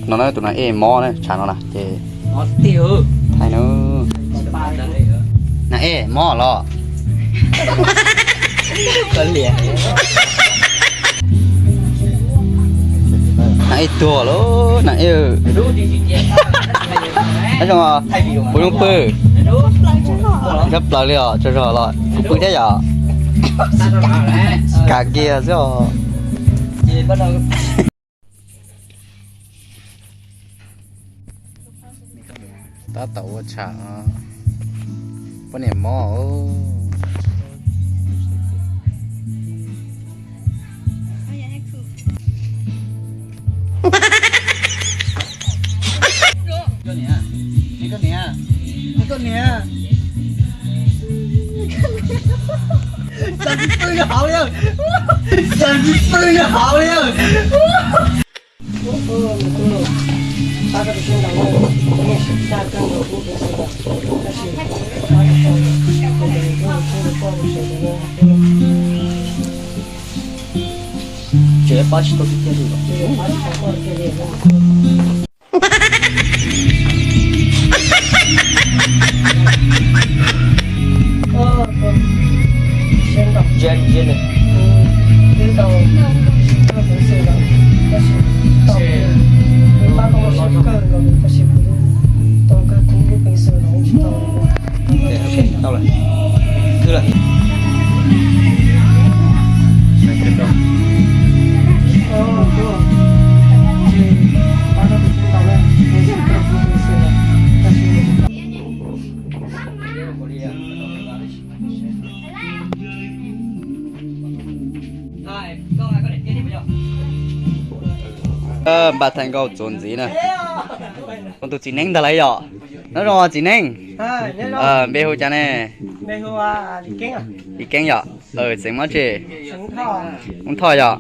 No na, tus nas ej mob na, tshav no na ces thaij na. Nas ej mob los. Nas ej tuag lawm, nas ej. Nyob zoo, puas zoo pw? Tshaj plaws li os, tsaug zog los kuv pw thiab yom. Kav kiag xwb os. Tab tom ua tsham, poj niam mob. Tseem pab tsis tau tiag tiag li. Tau lawm. Twb lawm. Npaj thaij nkauj txuas ntxiv na. Tus txiv neeb ntag lauj yom. Nyob zoo txiv neeb. Npe hu cas ne? Li Keeb yom. Xeem Mob Tse. Hmoob Thoj yom.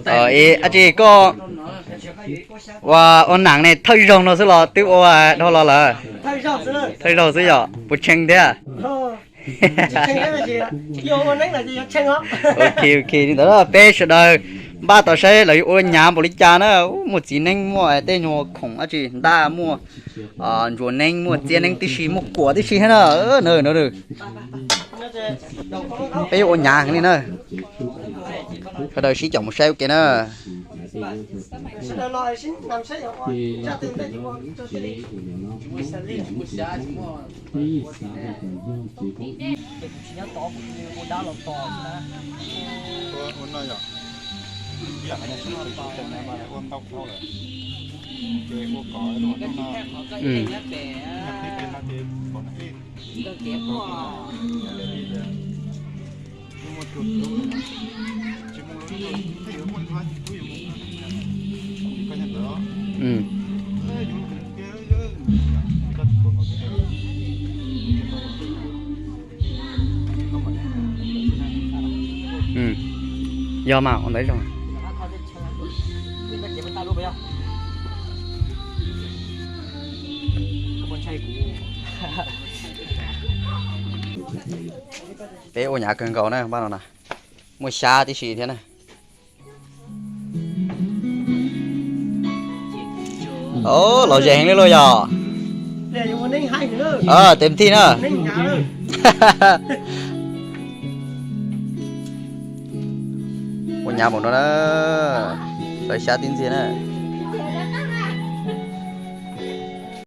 Dab tsi koj ua, ua nam ne thawj zaug no xwb los twb ua dhau los lawm? Thawj zaug xwb yom, puas tshee thiab? Ok, ok, li ntawd peb sawv daws npaj tos saib lawv yuav ua nyav npaum li cas na. Muaj txiv neeb, muaj tej nyuag khoom dab tsi ntaj, muaj ntsuas neeb, muaj txiab neeb tib si, muaj kuam tib si thiab na. Peb yuav ua nyav heev li na. Sawv daws sib caum mus saib ua ke na. Yog mas ua ntawd zoo. Peb ua nyav kawg nkaus na, npaj no na. Muaj xyab tib si thiab na. Lom zem heev li lauj yom. Tes thij na. Ua nyav mus no na. Lawv xyab tib ntxiag na.